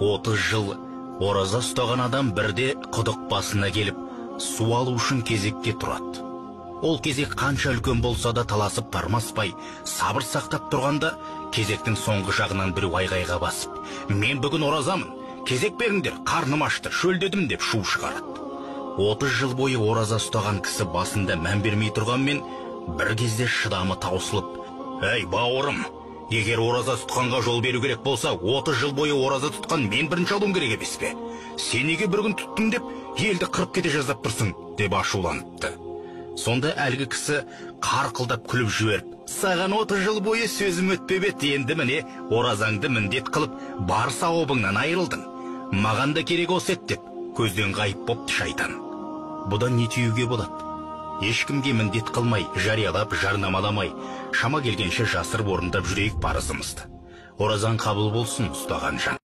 30 жыл ораза ұстаған адам бірде құдық басына келіп, су алу үшін кезекке тұрады. Ол кезек қанша үлкен болса да таласып тармаспай, сабыр сақтап тұрғанда, кезектің соңғы жағынан біреу айғайға басып, «Мен бүгін оразамын, кезек беріңдер, қарным ашты, шөлдедім» деп шу шығарады. 30 жыл бойы ораза ұстаған кісі басында мән бермей тұрғанмен, бір кезде шыдамы таусылып, «Әй, бауырым, егер ораза тұтқанға жол беру керек болса, 30 жыл бойы ораза тұтқан мен бірінші алуым керек емес пе? Сен неге бір күн тұттым деп, елді қырып кете жаздап тұрсың?» деп ашуланыпты. Сонда әлгі кісі қарқылдап күліп жіберіп, «Саған 30 жыл бойы сөзім өтпеп еді, енді міне оразаңды міндет қылып, бар сауабыңнан айырылдың. Маған да керек осы еді» деп көзден ғайып бопты шайтан. Бұдан не түюге болады? Ешкімге міндет қылмай, жариялап, жарнамаламай, шама келгенше жасырып орындап жүрейік парызымызды. Оразаң қабыл болсын, ұстаған жан.